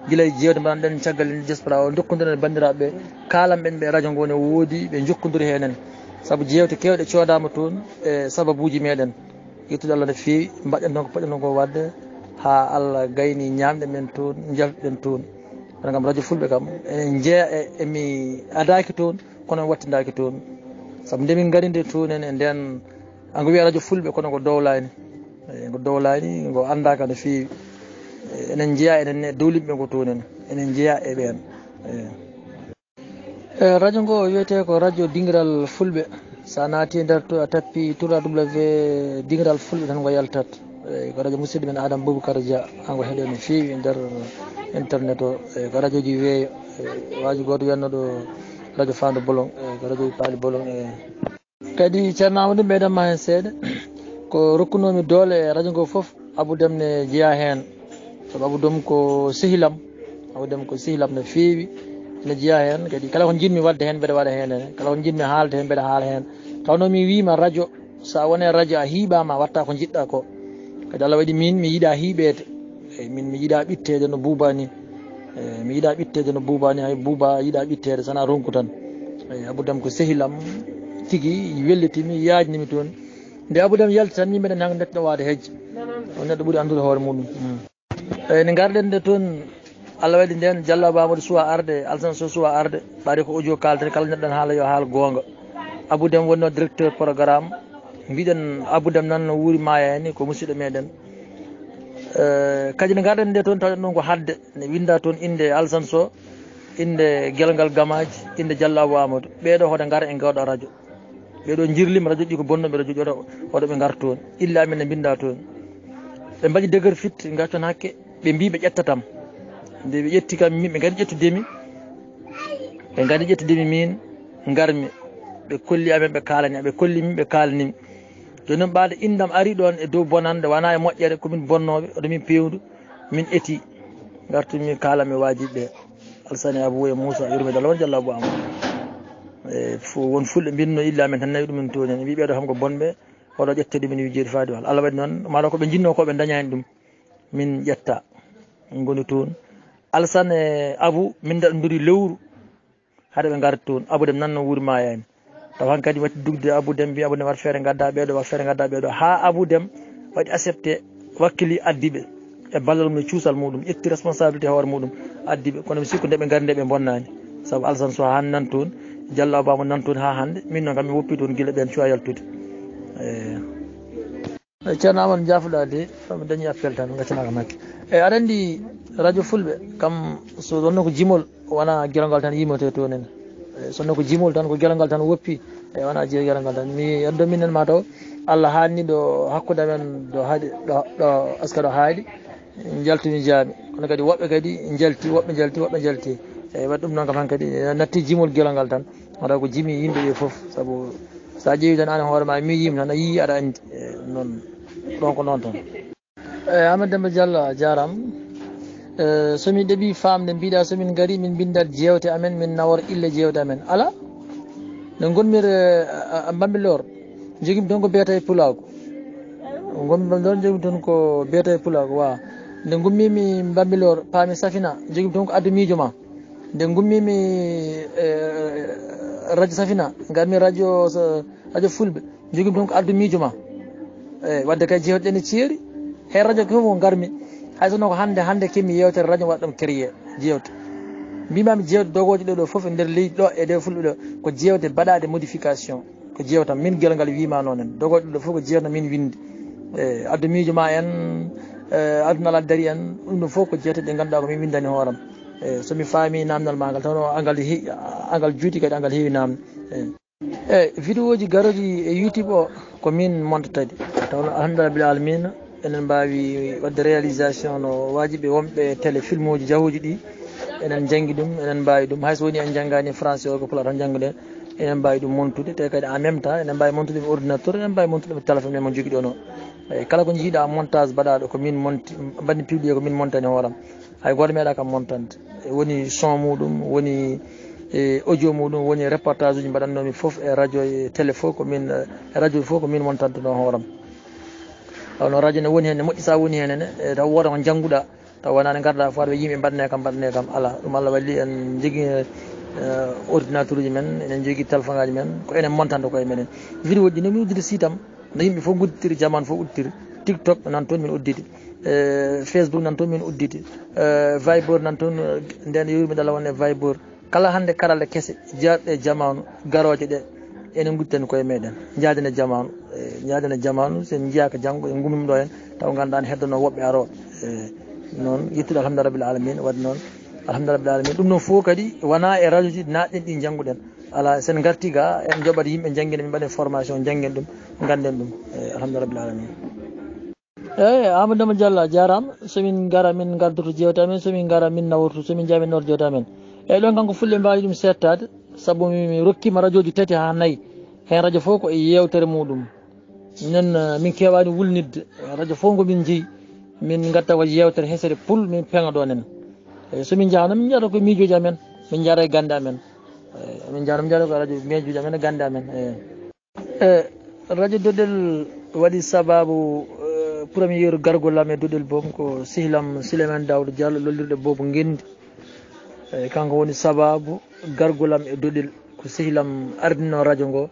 Gila e jeewte mbaɗanɗen caggal en diaspora o, jokkondiren e banndiraaɓe ɓe, kaalan ɓen ɓe radio ngo ne woodi, ɓe njokkondiri heen en. Sabu jeewte keewɗe coodaama toon e sababuuji meɗen. Yettude Allah no feewi, mbaɗɗen ɗon ko poɗɗen ɗon ko waɗde, haa Allah gayni ñaamɗen ɓen toon, njaltuɗen toon. Kono kam radio fulɓe kam, enen njeeya e, e mi adaaki toon, kono mi wattindaaki toon. Sabu nde min ngari nde toon en e nden, a ngo wiya radio fulɓe, kono ngo dowlaani. Eyi, ngo dowlaani, ngo anndaaka no feewi. Eyi, enen njeyaa, enen ne dowlitɓe ngo toon en. Enen njeyaa e ɓeen. Eyi. E, radio ngo wiyetee ko radio Dingiral Fulɓe. So a naati e nder to, a tappi trois W Dingiral Fulɓe, tan ngo yaltat. Eyi, ko radio musidɗo men Adama Boubacar Dia, haa ngo heɗoo no feewi e nder internet o. Eyi, ko radioji weeyo. Eyi, waaju gooto wiyatnoo ɗo radio Fandu Bolon. Eyi, ko radioji Paali Bolon. Eyi. Kadi Ceerno Amadou, mbeɗa ma heen seeɗa. Ko rokkunoomi doole e radio ngo fof, Abou Dem ne jeyaa heen. Sabu Abou Dem ko sehilam. Abou Dem ko sehilam no feewi, ene jeyaa heen. Kadi kala ko njiɗmi waɗde heen, mbeɗa waɗa heen. Kala ko njiɗmi haalde heen, mbeɗa haala heen. Tawnoo mi wiima radio, so a wonii radio, a hiiɓaama, a waɗta ko njiɗɗa ko. Kadi Allah waɗi miin, mi yiɗaa hiiɓeede. Eyi, miin mi yiɗaa ɓitteede no Buuba ni. Eyi, mi yiɗaa ɓitteede no Buuba ni, hay Buuba yiɗaa ɓitteede, so wonaa ronku tan. Eyi, Abou Dem ko sehilam tigi, wellitimi, yaajnimi toon. Nde Abou Dem yalti tan, min mbeɗa nanga ndetno waade hejje. O neɗɗo ɓuri anndude hoore muɗum. Mm. Eyi, nde ngarɗen nde toon, Allah waɗi ndeen, Diallo Abou Amadou suwaa arde, Alsan Sow suwaa arde, ɓaade ko audio kaalten, kala neɗɗo haala yo haal goonga. Abou Dem wonnoo directeur programme, mbiɗen Abou Dem nan no wuuri maayaani, ko musidɗo meɗen. Eh, kadi nde ngarɗen nde toon, tawɗen ɗum ko haɗde, ne winnda toon innde Alsan Sow, innde Gelngal Gamaaji, innde Diallo Abou Amadou. Ɓeeɗo hoto ngar e ngooɗo radio. Ɓeeɗo njirlima radio ɗi ko bonnooɓe radio ɗi, hoto, hoto ɓe ngar toon. Illa amen ne mbinnda toon. Ɓe mbaɗi deger fit, ngaccan hakke, ɓe mbii ɓe ƴettatam. Nde ɓe ƴetti kam, min, ɓe ngari ƴettude mi. Ɓe ngari ƴettude mi min, ngarmi. Ɓe kolli amen, ɓe kaalani, ɓe kolli min, ɓe kaalani mi. Jooni noon, ɓaade inndam ari ɗoon e dow bonannde, wonaa e moƴƴere, ko min bonnooɓe, oɗo min peewndu, min eti. Ngartumi kaalan mi waajiɓe ɓe. Alsane Abou e Moussa, yurmeede Allah won Diallo Abou Amadou. E, fo-, won fulɓe mbinno illa amen tan nawi ɗumen toon en. Mbii ɓeeɗo kam ko bonɓe, hoɗo ƴette ɗumen wi jeeɗi faade wal. Allah waɗi noon, maɗo ko ɓe njinnoo ko ɓe ndañaani ɗum. Min ƴetta. Min ngoni toon. Alsane Abou, min ndaɗondiri lewru. Hade ɓe ngarti toon, Abou Dem nan no wuuri maayaani. Taw hankadi watti dugde Abou Dem, mbi Abou Dem, waɗ feere ngadda ɓeeɗo, waɗ feere ngadda ɓeeɗo. Haa Abou Dem waɗi accepté, wakkili addi ɓe. E ballal mum e cuusal muɗum, ƴetti responsabilité hoore muɗum, addi ɓe. Kono mi sikku nde ɓe ngari nde ɓe bonnaani. Sabu Alsan Sow haa nan toon, Diallo Abou Amadou nan toon haa hannde. Min noon kam mi woppi toon gila ɓeen cuwa yaltude. Eey. Ceerno Amadou, njaafo-ɗaa de, mi dañii appel tan, ngaccanaaka makke. Eey, aɗa anndi radio fulɓe, kam so wonno ko jimol, wonaa gelongal tan yimete toon en. Eey, so wonno ko jimol tan, ko gelongal tan woppi, eey, wonaa jiya gelongal tan. Mi addo minen ma taw, Allah haanni ɗo hakkunde amen, ɗo haaɗi, ɗo, ɗo aska ɗo haaɗi, njaltumi jaami. Kono kadi woɓɓe kadi njalti, woɓɓe njalti, woɓɓe njalti. Eey, waɗi ɗum noon kam hankadi, natti jimol gelongal tan. Wata ko jimi yimɓe ɓe fof, sabu so a ƴeewi tan, aan e hoore ma, mi yiima tan, a yii, aɗa anndi. E, noon, ɗon ko noon tan. E, Amadou Demba Diallo, a jaaraama. E, so mi ɗeɓii faamde, mbiɗa so min ngari, min mbinndat jeewte amen, min nawor ille jeewte amen. Alaa? Nde ngonmi, e, a, a, Mbambilor, njogimi toon ko beeta e pulaagu. Ngonmi Mbambilor, njogimi toon ko beeta e pulaagu, wa. Nde ngummiimi Mbambilor, paami Safina, njogimi toon ko addu miijo ma. Nde ngummiimi, e, radio Safina, ngarmi radio, radio fulɓe, njogimi toon ko addu miijo ma. Eey, wadde kay jeewte ɗe ne ceeri. He radio ko fof mo ngarmi, hay sinno ko hannde, hannde keɓmi yeewtere radio waɗa ɗum créé, jeewte. Mbimami jeewte dogooje ɗo, ɗo fof e nder leydi ɗo e nder fulɓe ɗo, ko jeewte baɗaaɗe modification, ko jeewtam. Min gelal ngal wiima noon en. Dogooje ɗo fof ko jeewtam min winndi. E, addu miijo ma en, e, aduna ala dari en, ɗum ɗo fof ko jeewte ɗe ngannduɗaa ko min winndani hooram. E, so mi faami naamnal ma ngal, taw angal he-, angal juuti kadi angal heewi naamne. E. Eyi, vidéo ji garooji e YouTube o, ko min monta tadi. Taw alhamdulillah rabbil alamina, enen mbaawi waɗde réalisation no waajibi wonɓe télé film uji jahooji ɗi. Enen njanngi ɗum, enen mbaawi ɗum. Hay so woni en njanngaani français o, ko pulaar tan njannguɗen. Enen mbaawi ɗum montude, te kadi en même temps, enen mbaawi montude ɗum ordinateur, enen mbaawi montude ɗum téléphone men mo njogiɗon o. Eyi, kala ko njiiɗa montage baɗaaɗo, ko min monti, mbaɗmi publié, ko min montani hooram. Hay gooto meeɗaa kam montande. Woni son muɗum, woni, e, audio muɗum, woni reportage uji mbaɗannoomi fof e radio e télé fof ko min, e radio fof ko min montantuno hooram. Taw noon radio ne woni heen, ne moƴƴi so a woni heen ne, e, taw wooda ko njannguɗaa, taw wonaa ne ngarda fof aɗa wiya yimɓe mbaɗne kam, mbaɗne kam, alaa. Ɗum Allah walli en njogii, e, ordinateur uji men, enen njogii téléphone aji men, ko enen montanta koye meɗen. Vidéo ji ne mi udditi sitam, no yimɓe fof ngudditiri, jamaanu fof udditiri. TikTok nan toon min udditi. E, Facebook nan toon min udditi. E, Viber nan toon, e, nden yurmi dala won e Viber. Kala hannde karalle kese jeyaɗe e jamaanu garooje ɗe, enen ngudditen koye meɗen. Njaadene jamaanu, e, njaadene jamaanu, so en njiyaaka janngo, en ngumima ɗo en, taw ngannduɗaa ne heddono woɓɓe arooɓe. E, noon, yettude alhamdulillah rabbil alamina, waɗi noon, alhamdulillah rabbil alamina. Ɗum noon fof kadi wonaa e radio ji naatɗen ɗi njannguɗen. Alaa, so en ngartii ga, en njoɓat yimɓe njanngina, min mbaɗen formation, njanngen ɗum, ngannden ɗum. E, alhamdulillah rabbil alamina. Eyi, Amadou Demba Diallo, a jaaraama. So min ngara, min ngardoto jeewte amen, so min ngara, min naworto, so min njaha, min naworto jeewte amen. Eyi, ɗoon kam ko fulɓe mbaawi ɗum seettaade, sabu mi, mi rokkiima rajooji tati haa nayi. Heen rajo fof ko e yeewtere muɗum. Minen, eh, min keewaani wulnidde. Rajo fof ko min njeyi, min ngatta ko yeewtere hesere pul, min peŋa ɗoon en. Eyi, so min njahaano, min njahata ko e miijooji amen, min njahata e gannde amen. Eyi, min njahano, min njahata ko e rajo, miijooji amen e gannde amen. Eyi. E, radio Doɗel waɗi sabaabu, e, premier gargol am e Doɗel boom ko sehil am Souleymane Daouda Diallo lollirɗo Boobo Ngenndi. E, kanko woni sabaabu gargol am e Doɗel. Ko sehil am ardinno radio ngo,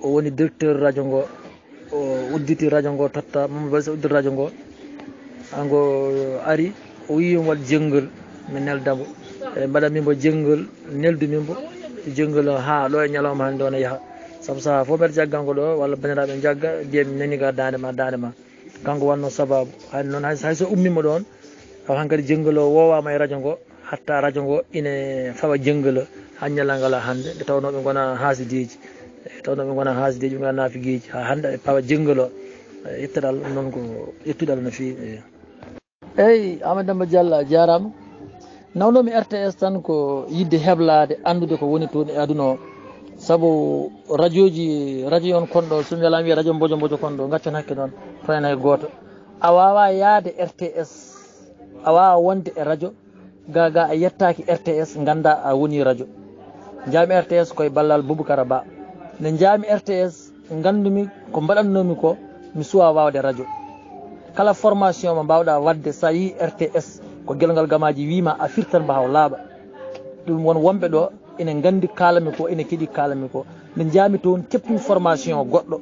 o woni directeur radio ngo, o udditi radio ngo, totta Mamadou Bari Sow udditi radio ngo. Hango ari, o wiyi mi waɗ jengol, mi nelda mo. E, mbaɗa min mbo jengol, neldu min mbo jengol o haa ɗo e ñalawma hannde o ne yaha. Sabu sahaa fof mbeɗa jagga ngo ɗo, walla banndiraaɓe njagga, mbiya mi nani ga daande ma, daande ma. Kanko wonno sabaabu. Hay noon, hay, hay so ummima ɗoon, taw hankadi jengol o woowaama e radio ngo, hatta radio ngo ine fawa jengol o, haa ñalawma ngal hannde, nde tawnoo ɓe ngonaa haasidiiji. E, tawnoo ɓe ngonaa haasidiiji, ɓe ngonaa naafigiiji, haa hannde ɓe pawa jengol o. E, yettude Allah, ɗum noon ko yettude Allah no feewi. E. Eyi, Amadou Demba Diallo, a jaaraama. Nawnoomi R T S tan ko yiɗde heblaade, anndude ko woni toon e aduna o. Sabu rajooji, radio on kon ɗo, so mi welaama wiya radio mbojo mbojo kon ɗo, ngaccon hakke noon, toon hay gooto. A waawaa yahde R T S, a waawaa wonde e radio, ga, ga a yettaaki R T S, nganndaa a wonii radio. Njaami R T S ko e ballal Boubacara Ba. Nde njaami R T S, nganndumi ko mbaɗatnoomi ko, mi suwaa waawde radio. Kala formation mo mbaawɗaa waɗde, so a yii R T S, ko gelngal gamaaji wii ma a firtan mbo haa o laaɓa. Ɗum won wonɓe ɗo ina nganndi kaalanmi ko, ina keɗii kaalanmi ko. Nde njaami toon, keɓtumi formation goɗɗo.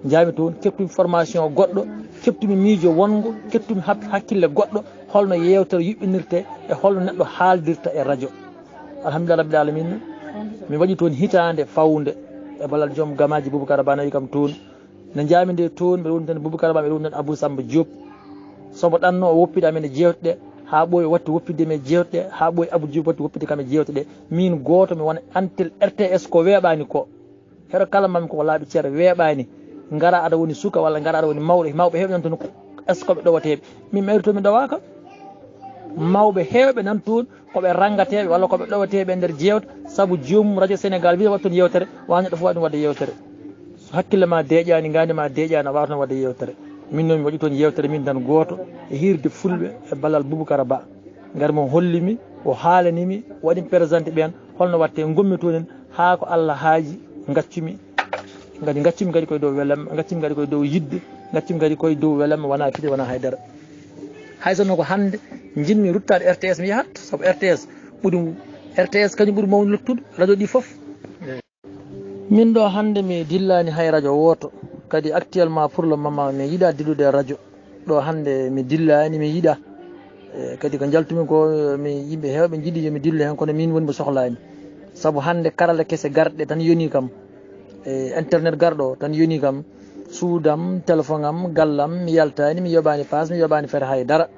Njaami toon, keɓtumi formation goɗɗo, keɓtumi miijo wonngo, keɓtumi hak-, hakkille goɗɗo, holno yeewtere yuɓɓinirtee e holno neɗɗo haaldirta e radio. Alhamdulillah rabbil alamina, mi waɗi toon hitaande fawnde e ballal joom gamaaji Boubacara Ba nawi kam toon. Nde njaami nde toon, mbeɗa woni tan Boubacara Ba, mbeɗa woni tan Abou Samba Diop. Sobo ɗanno o woppida amen e jeewte ɗe, haa ɓooyi o watti woppidde men e jeewte ɗe, haa ɓooyi Abou Diop watti woppidde kam e jeewte ɗe. Miin gooto mi wona antel R T S ko weeɓaani ko. Heɗo kala mami koko laaɓi ceer weeɓaani. Ngara aɗa woni suka walla ngara aɗa woni mawɗo. Mawɓe heewɓe nan toon, est-ce que ɓe ɗowateeɓe? Min mayri toon mi ɗowaaka. Mawɓe heewɓe nan toon ko ɓe ranngateeɓe walla ko ɓe ɗowateeɓe e nder jeewte, sabu joomum radio Sénégal wiya waɗ toon yeewtere, wona neɗɗo fof waɗi ɗum waɗde yeewtere. So hakkille ma deeƴaani, ngaandi ma deeƴaani, a waawata waɗde yeewtere. Min noon mi waɗi toon yeewtere min tan gooto e hiirde fulɓe e ballal Boubacara Ba. Ngar mo holli mi, o haalani mi, waɗi mi présenté ɓeen, holno waɗte ngonmi toon en, haa ko Allah haaji, ngaccumi. Ngadi ngaccumi kadi koye dow welamma, ngaccumi kadi koye dow yidde, ngaccumi kadi koye dow welamma, wonaa fide, wonaa haydara. Hay sinno ko hannde njiɗmi ruttaade R T S mi yahat, sabu R T S ɓuri, R T S kañum ɓuri mawni luttuɗo radio ɗi fof. Min ɗo hannde mi dillaani hay radio wooto, kadi actuellement pour le moment mi yiɗaa dillude e radio. Ɗo hannde mi dillaani, mi yiɗa. E, kadi ko njaltumi ko, mi yimɓe heewɓe njiɗi yo mi dillu heen, kono miin woni mo sohlaani. Sabu hannde karalla kese garɗe tan yoni kam. E, internet garɗo tan yoni kam. Suudam, téléphone am, gallam, mi yaltaani, mi yoɓaani paas, mi yoɓaani fere hay dara.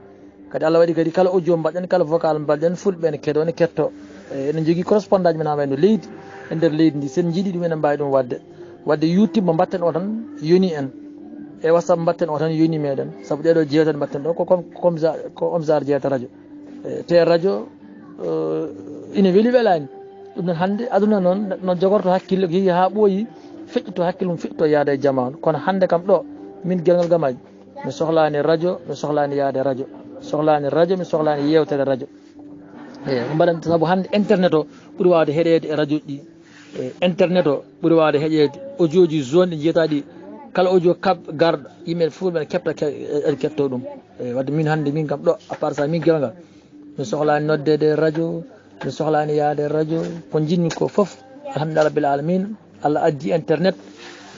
Kadi Allah waɗi kadi kala audio mbaɗɗen, kala vocal mbaɗɗen, fulɓe ene keɗoo, ene kettoo. E, eɗen njogii correspondant men haa wayno leydi, e nder leydi ndi. So en njiɗi ɗum, eɗen mbaawi ɗum waɗde. Waɗde YouTube mo mbaɗten o tan yoni en. E WhatsApp mbaɗten o tan yoni meɗen. Sabu ɗeɗo jeewte ɗe mbaɗten ɗo ko comme, comme ça, ko comme ça jeewte radio. E, te radio, e, ina weli welaani. Ɗum noon hannde aduna noon no jogorto hakkille, ko yehi haa ɓooyi, feƴƴito hakkille mum, feƴƴito yaada e jamaanu. Kono hannde kam ɗo, min Gelngal Gamaaji, mi sohlaani radio, mi sohlaani yaade radio. Sohlaani radio, mi sohlaani yeewtere radio. Eyi, ko mbaɗan sabu hannde internet o ɓuri waawde heɗeede e radio ɗi. E, internet o ɓuri waawde heɗeede. Audio ji zone ɗi njiyata ɗi. Kala audio kaɓ garɗo, yimɓe fof ɓe keɓta ke-, e, e keɗto ɗum. E, wadde min hannde min kam ɗo, à part ça, min Gelngal, mi sohlaani noddeede radio, mi sohlaani yaade radio. Ko njiɗmi ko fof, alhamdulillah rabbil alamin, Allah addi internet,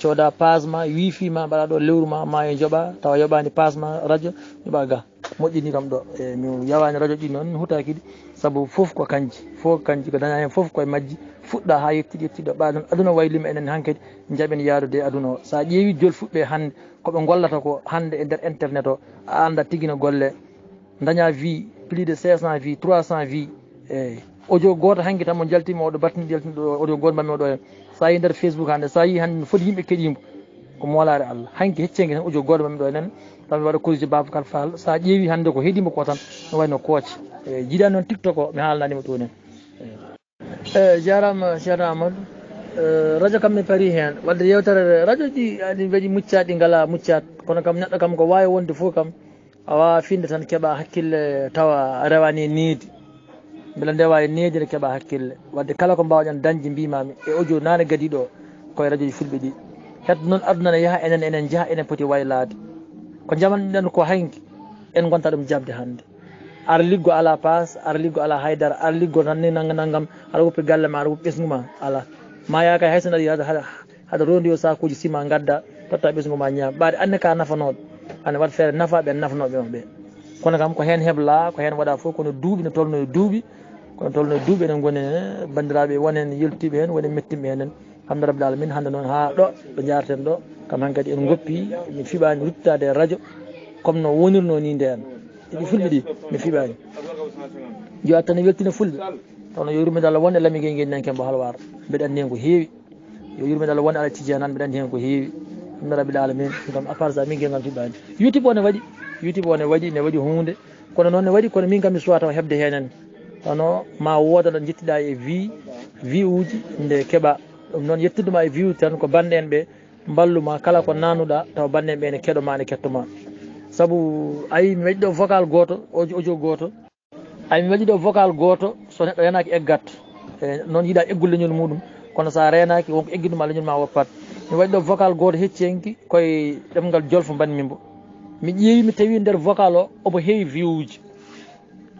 cooda paas ma, wifi ma, mbaɗa ɗo lewru ma, ma e joɓa, tawa yoɓaani paas ma radio, mi ɓaga. Moƴƴini kam ɗo. E, mi yawaani radio ɗi noon, mi hutaaki ɗi. Sabu fof ko kanji, fof ko kanji, ko dañaa heen fof koye majji. Fuɗɗa haa yettiɗi, yettiɗo. Ɓa ɗum aduna waylima enen hankadi, njaɓen yaadude e aduna o. So a ƴeewi jolfuɓe hannde, ko ɓe ngollata ko hannde e nder internet o, a annda tigi no golle. Dañaa vie, plus de cinq cents vie, trois cents vie. Eyi. Audio gooto hanki tan mo njaltimi oɗo, battini jaltini ɗo, audio gooto mbaɗmi oɗo heen. So a yii nder Facebook hannde, so a yii hannde no foti yimɓe keɗiimo, ko moolaare Allah. Hanki heccengi tan audio gooto mbaɗmi ɗo heen. Taw mi waɗa corrigé Babacar Fall. So a ƴeewi hannde ko heɗiimo ko tan, no wayno kooce. Eyi, jiidaani noon TikTok o, mi haalanaani mo ɗum heen. Eyi. Eyi, jaaraama, Ceerno Amadou. Eyi, radio kam mi parii heen. Wadde yeewtere radio ji, aɗi mbaɗi muccaat, ɗi ngalaa muccaat. Kono kam neɗɗo kam ko waawi wonde fof kam, a waawaa fiinde tan keɓa hakkille tawa a rewaani e needi. Mbela ndewa e needi ne keɓa hakkille. Wadde kala ko mbaawɗen dañde mbiimaami e audio naane gadiiɗo o, koye radio ji fulɓe ɗi. Heddo noon aduna ne yaha, enen, enen njaha, enen poti waylaade. Ko njamanɗen ko hanki, en ngonta ɗum jaɓde hannde. Ar liggo alaa paas, ar liggo alaa haydara, ar liggo tan ni nangam nangam, aɗa woppi galle ma, aɗa woppi ɓesngu ma, alaa. Ma yaaka hay so naɗi hada, hada, hada rondi o sakuuji sima ngadda, totta ɓesngu ma ñaam. Ɓaade anne ka nafanooɗo, ane waɗ feere nafa ɓe nafanooɓe ma ɓe. Kono kam ko heen hebla, ko heen waɗa fof, kono duuɓi no tolno e duuɓi, kono tolno e duuɓi enen ngoni heen, banndiraaɓe won heen yeltiiɓe heen, won e mettimɓe heen. Alhamdulillah rabbil alamin, hannde noon haa ɗo, ɗo njaarten ɗo, kam hankadi en ngoppi, mi fiɓaani ruttaade e radio, comme no wonirno ni ndeen. Ɗi fulɓe ɗi, mi fiɓaani. Yo Allah tan weltina fulɓe. Kono yo yurmeende Allah won e Lami Gey Gey Nanke mbo Halwaar. Mbeɗa anndi heen ko heewi. Yo yurmeende Allah won e Alaa Tijaan Aan, mbeɗa anndi heen ko heewi. Alhamdulillah rabbil alamin, ɗum kam, à part ça, min Gey Ngam fiɓaani. YouTube o ne waɗi, YouTube o ne waɗi, ne waɗi huunde. Kono noon ne waɗi, kono min kam mi suwaa taw heɓde heen en. Kono ma wooda ɗo njettiɗaa e vie, vie uji nde keɓa. Ɗum noon yettude ma e vie uji tan ko banɗe en ɓe mballu ma kala ko nanuɗa taw banɗe en ɓe ne keɗo ma, ne ketto ma. Sabu ayi mi waɗi ɗo vocal gooto, audio, audio gooto. Ayi mi waɗi ɗo vocal gooto, so neɗɗo renaaki eggat. E noon yiɗa eggul leñol muɗum, kono sa renaaki wonko eggiɗum ma leñol ma woppat. Mi waɗi ɗo vocal gooto hecci henki koye ɗemngal jolfo mbanmi mbo. Mi ƴeewi mi tawi nder vocal o omo heewi vie uji.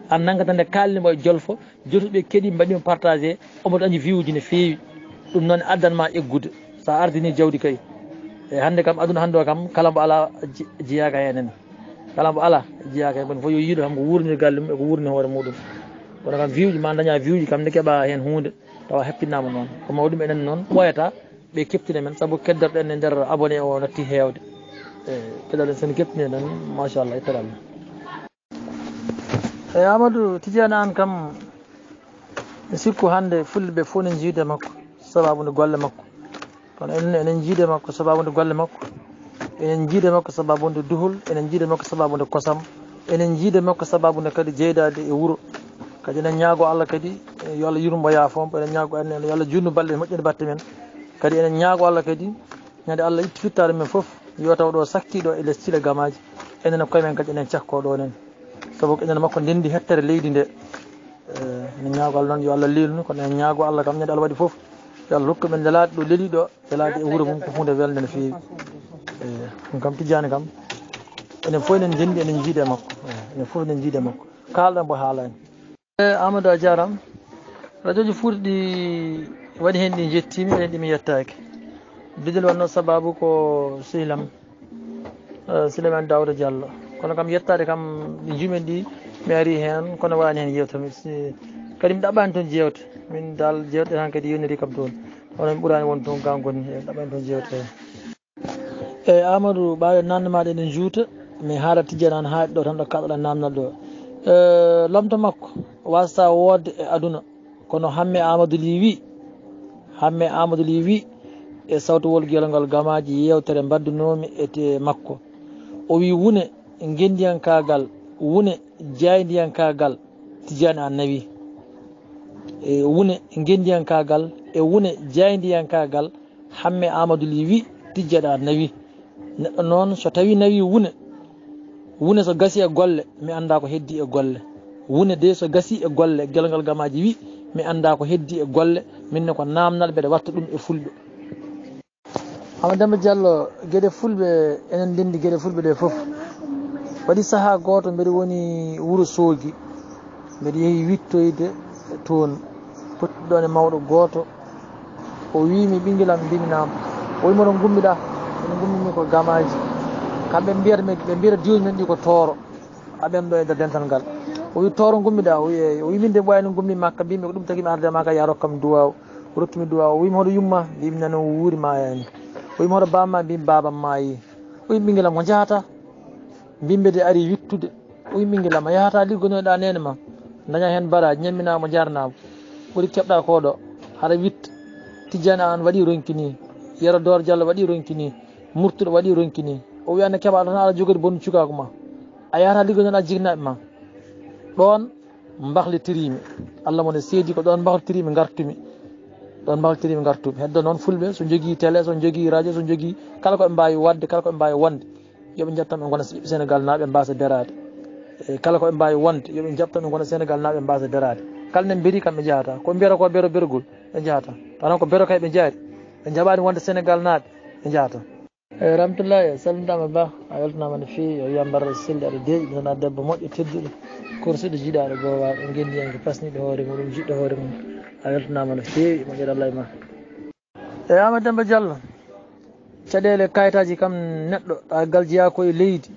An nangata nde kaalni mo e jolfo, jotuɓe keɗi mbaɗi mo partagé, omo dañi vie uji no feewi. Ɗum noon addan ma eggude. Sa ardini jawdi kay. E hannde kam aduna hannde o kam kala mbo ala ji-, jiyaaka heen en. Kala mbo ala jiyaaka heen. Kono fof yo yiiɗo kam ko wuurnir galle mum e ko wuurnir hoore muɗum. Kono kam vie uji ma daña vie uji kam nde keɓa heen huunde tawa heptinama noon. Ko mawɗum enen noon ɓooyata ɓe keptina men sabu keddoto en e nder abonné o natti heewde. E keɗoɗen sen keptine tan machallah e teral. Eyi Amadou Tidiane, aan kam mi sikku hannde fulɓe ɓe fof ne njiide makko sababu nde golle makko. Kono enen enen njiide makko sababu nde golle makko. Enen njiide makko sababu nde duhol, enen njiide makko sababu nde kosam, enen njiide makko sababu nde kadi jeydaade e wuro. Kadi enen ñaago Allah kadi, e, yo Allah yurmo yaafo mo, enen ñaago Allah, yo Allah juutnu balɗe moƴƴe batte men. Kadi enen ñaago Allah kadi, ñande Allah itti fittaare men fof, yo taw ɗo sakki ɗo e les Cile Gamaaji, enen e koye men kadi enen cakko ɗo nen. Sabu ko enen makko ndendi hettere leydi nde. Eh, enen ñaago Allah noon yo Allah leelnu, kono enen ñaago Allah kam ñande Allah waɗi fof, yo Allah rokku men lelaade ɗo leeli ɗo, lelaade e wuro mum ko huunde welnde no feewi. Eh, ɗum kam Tijjaani kam, enen fof enen ndendi, enen njiide makko. Eh, enen fof enen njiide makko. Kaalɗa mbo haalaani. E, Amadou, a jaaraama. Rajooji Fuuta ɗi waɗi heen ɗi njettiimi, waɗi heen ɗi mi yettaaki. Bidel wannoo sabaabu ko sehil am, e, Souleymane Daouda Diallo. Kono kam yettaade kam ɗi njumen ɗi, mi ari heen, kono waɗani heen yeewtere. Mi si-, kadi mi ɗaɓɓaani toon jeewte. Min dal jeewte tan kadi yoniri kam toon. Kono mi ɓuraani won toon ga ngonmi heen, mi ɗaɓɓaani toon jeewte heen. Eeyi, Amadou, ɓaaɗe naamne maaɗa ene juuta. Mi haala tijjana an haaɗi ɗo tan ɗo kaɗɗoɗaa naamnal ɗo. Eh, lomto makko waasata woodde e aduna. Kono Hamme Amadou Ly wi, Hamme Amadou Ly wi e sawtowol gelngal gamaaji yeewtere mbaddunoomi e te makko. O wi wune ngenndiyankaagal, wune jaayndiyankaagal, Tijjaani a nawi. E wune ngenndiyankaagal, e wune jaayndiyankaagal, Hamme Amadou Ly wi, Tijjaani a nawi. Neɗɗo noon, so tawi nawi wune, wune so gasi e golle, mi annda ko heddi e golle. Wune de so gasi e golle, gelngal gamaaji wi, mi annda ko heddi e golle, min ne ko naamnal mbeɗa watta ɗum e fulɓe. Amadou Demba Diallo, geɗe fulɓe, enen ndenndi geɗe fulɓe ɗe fof. Waɗi sahaa gooto mbeɗa woni Wuro Soogi, mbeɗa yehi wittoyde toon, pottuɗo ɗoon e mawɗo gooto. O wii mi, "Ɓinngel am, mbimminaa mo." O wii mo, "Ɗo ngummiɗaa?" Ene ngummimi ko gamaaji. Kamɓe mbiyata mi, ɓe mbiyata diwuji men ɗi ko tooro. Aɓen ɗo e nder dental ngal. O wii, "Tooro ngummiɗaa?" O wii, "Eey." O wii, "Min de ɓooyani ngummi makka, mbimi ko ɗum tagi mi arde ma ka, yaa rokkam duwaaw." O rokki mi duwaaw. O wii mi, "Hoto yumma?" Mbimi, "Nano o wuuri, maayaani." O wii mi, "Hoto baaba ma?" Mbimi, "Baaba am maayi." O wii, "Ɓinngel am, ko njahata?" Mbimmi de ari wittude. O wii, "Ɓinngel am, a yahata ligganoyɗaa neene ma, daña heen baraaji, ñamminaa mo, njaarnaa mo. Ɓuri keɓɗaa ko ɗo, hara witta. Tijjaani aan waɗi ronki nii, Yero Door Jallo waɗi ronki nii, Murtuɗo waɗi ronki nii." O wii, "Aan ne keɓaa ɗo tan, aɗa jogori bonnu cukaaku ma. A yahata ligganoyɗaa jiknaaɓe ma." Ɗoon mbahlitiriimi. Allah mo ne seedi, ko ɗoon mbahlitiriimi ngartumi. Ɗoon mbahlitiriimi ngartumi. Heddo noon fulɓe, so njogii télé, so njogii radio, so njogii kala ko ɓe mbaawi waɗde, kala ko ɓe mbaawi wonde, yo ɓe njaɓ tan ɓe ngona ɓiɓɓe Senegal naaɓe, ɓe mbaasa beraade. E kala ko ɓe mbaawi wonde, yo ɓe njaɓ tan ɓe ngona Senegal naaɓe, ɓe mbaasa beraade. Kala ne mberi kam ɓe njahata. Ko mbiyata ko bero bergol, ɓe njahata. Tawa noon ko bero kay ɓe njaari. Ɓe njaɓaani wonde Senegal naaɓe, ɓe njahata. Eeyi, Ramatullahi, a salminaama Ba, a weltanaama no feewi, o wiya Mbarra Selli, aɗa deeƴi, mi tan a debbo moƴƴo, tedduɗo, korsuɗo, jiɗaaɗo, goowaaɗo, ngenndiyanke, pasniiɗo hoore muɗum, jiɗɗo hoore mum. A weltanaama no feewi, moƴƴere Allah e ma. Eeyi, Amadou Demba Diallo, caɗeele kayitaaji kam neɗɗo, ɗa gal jeyaa ko e leydi,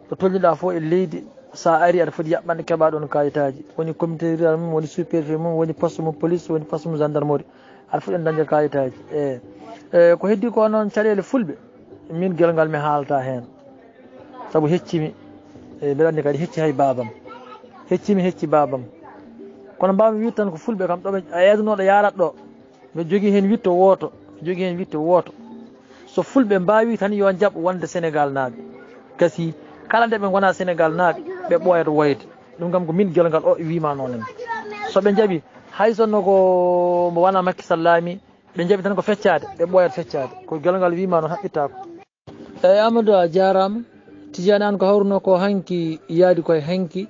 ɗo tolniɗaa fof e leydi, so a ari aɗa foti yaɓɓande keɓaa ɗoon kayitaaji. Woni comité rural mum, woni sous-préfet mum, woni poste mum police, woni poste mum gendarmerie. Aɗa foti en dañde kayitaaji. E, e, ko heddi ko noon caɗeele fulɓe, min gelngal mi haalata heen. Sabu heccimi, e, mbeɗa anndi kadi hecci hay baabam. Heccimi, hecci baabam. Kono mbaawmi wiide tan ko fulɓe kam ɗo ɓe, a eedanooɗo yaarat ɗo. Mbeɗa jogii heen witto wooto, mbeɗa jogii heen witto wooto. So fulɓe mbaawi tan yo njaɓ wonde Senegal naaɓe. Gasi, kala nde ɓe ngonaa Senegal naaɓe, ɓe ɓooyat woyde. Ɗum kam ko min gelngal o wiima noon en. So ɓe njaɓi, hay sonno ko mbo wonaa Macky Sall laami, ɓe njaɓi tan ko feccaade, ɓe ɓooyat feccaade. Ko gelngal wiima noon, haɓɓittaako. Eeyi, Amadou, a jaaraama. Tijani, aan ko hawruno ko hanki yaadi koye hanki,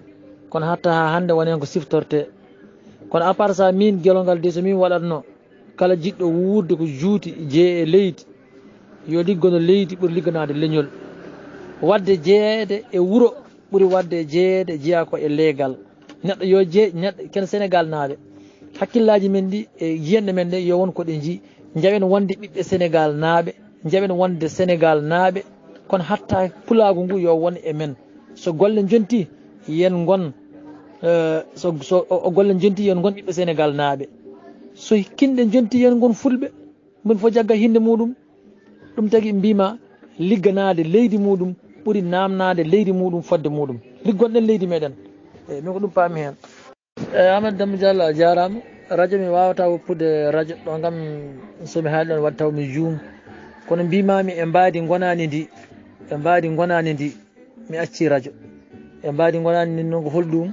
kono hatta haa hannde woni heen ko siftortee. Kono à part ça, miin gelongal de, so miin waɗatno, kala jiɗɗo wuurde ko juuti jeye e leydi, yo liggono leydi ɓuri ligganaade leñol. Waɗde jeyeede e wuro ɓuri waɗde jeyeede jeyaa ko e leegal. Neɗɗo yo jeye, neɗɗo ken Senegal naaɓe. Hakkillaaji men ɗi e yiyanɗe men ɗe yo won ko ɗe nji. Njawen wonde ɓiɓɓe Senegal naaɓe, njawen wonde Senegal naaɓe, kono hatta pulaagu ngu yo won e men. So golle njonti, yen ngon, eh, so, so o, o golle njonti, yen ngon ɓiɓɓe Senegal naaɓe. So kinɗe njonti, yen ngon fulɓe. Moni fof jagga hinnde muɗum. Ɗum tagi mbima ligganaade leydi muɗum ɓuri namnaade leydi muɗum fodde muɗum. Liggonɗen leydi meɗen. Eyi, min ko ɗum paami heen. Eyi, Amadou Demba Diallo, a jaaraama. Radio mi waawata woppude radio ɗo ngam so mi haali ɗon wadde taw mi juum. Kono mbimami e mbaadi ngonaani ndi, e mbaadi ngonaani ndi, mi acci radio. E mbaadi ngonaani ndi noon ko holɗum?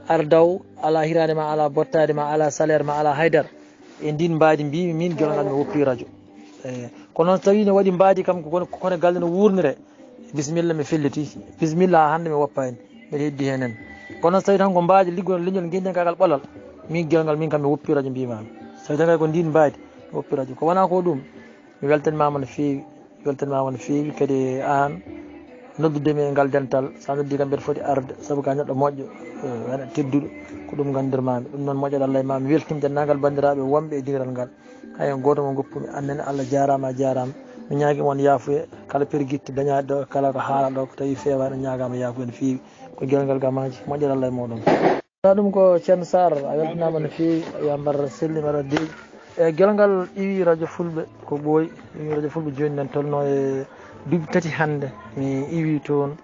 Ardaw, alaa hiraade ma, alaa bottaade ma, alaa salaire ma, alaa haydara. E ndin mbaadi mbimi min gelongal mi woppi radio. Eyi, kono noon so tawi ne waɗi mbaadi kam ko kono, ko kono galle no wurnire, bisimilla mi felliti. Bisimilla haa hannde mi woppaani. Mbeɗa heddi heen en. Kono noon so tawi tan ko mbaadi liggono leñol ngenndiyankaagal ɓolal, min gelongal min kam mi woppi radio mbimami. So tawi tan kay ko ndin mbaadi, mi woppi radio. Ko wona ko ɗum, mi weltanimama no feewi, mi weltanimama no feewi kadi aan noddude mi e ngal dental. So a noddi kam mbeɗa foti arde, sabu ka neɗɗo moƴƴo, eh, wona tedduɗo, ko ɗum nganndirmami. Ɗum noon moƴƴere Allah e ma, mi weltima denndaangal banndiraaɓe wonɓe e diiral ngal. Hay on gooto mo goppumi, aan nene Allah jaaraama, a jaaraama. Mi ñaagi on yaafuye, kala pergitte dañaaɗe ɗo, kala ko haala ɗo, ko tawi feewaani, ñaagaama yaafuya no feewi. Ko Gelngal Gamaaji, moƴƴere Allah e mooɗon. Ɗum ko Ceerno Sarr, a weltanaama no feewi, yo mbar selli, mbar deeƴi. E Gelngal iwi Radio Fulɓe ko ɓooyi, iwi Radio Fulɓe jooni nan tolno e duuɓi tati hannde, mi iwi toon.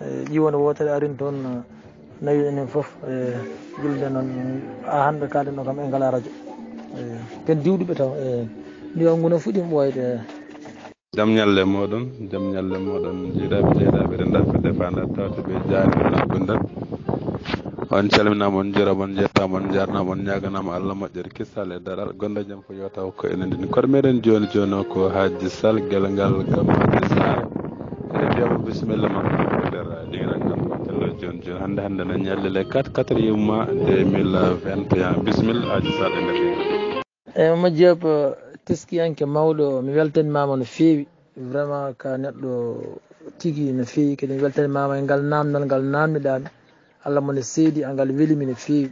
E, ƴiwonde wootere arin toon, nawi enen fof, e, julde noon, a hannde kaaden ɗo kam en ngalaa radio. E, ken diwɗuɓe taw, e, ndiwan nguna fuɗɗima ɓooyde, e. Jam ñalle mooɗon, jam ñalle mooɗon, jiidaɓe, jeeɗaɓe, rendaɓe, fedde fanda, tawte ɓe jaari, na gundal. On calminaama, on njuuraama, on njettaama, on njaarnaama, on ñaaganaama Allah moƴƴere, kisal e daral, gonda jam. Ko yo taw ko enen ndin koɗo meɗen jooni jooni o ko Hajji Sal, Gelngal Gamaaji Saare. Eɗen mbiya mo bisimilla ma e nder dingiral ngal ko tello jooni jooni. Hannde hannde na ñalli le quatre quatrième mois deux mille vingt et un. Bisimilla Hajji Sal e nder dingiral. E Mama Diop, teskiyanke mawɗo, mi weltanimaama no feewi. Vraiment ka neɗɗo tigi no feewi. Kadi mi weltanimaama e ngal naamndal ngal naamniɗaami. Allah mo ne seedi, angal weli mi no feewi.